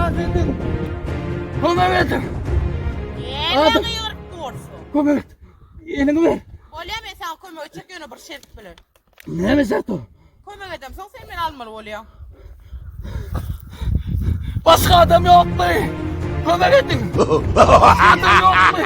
Halas ediň! Kömek ediň! Näme gygyryp dursuň? Kömek et! Eliňi ber! Bolýa men saňa kömek etjek ýöne bir şert bilen. Näme şert o? Kömek edemsoň sen meni almaly bolýaň. Başga adam ýokmy? Kömek ediň! Başga adam ýokmy?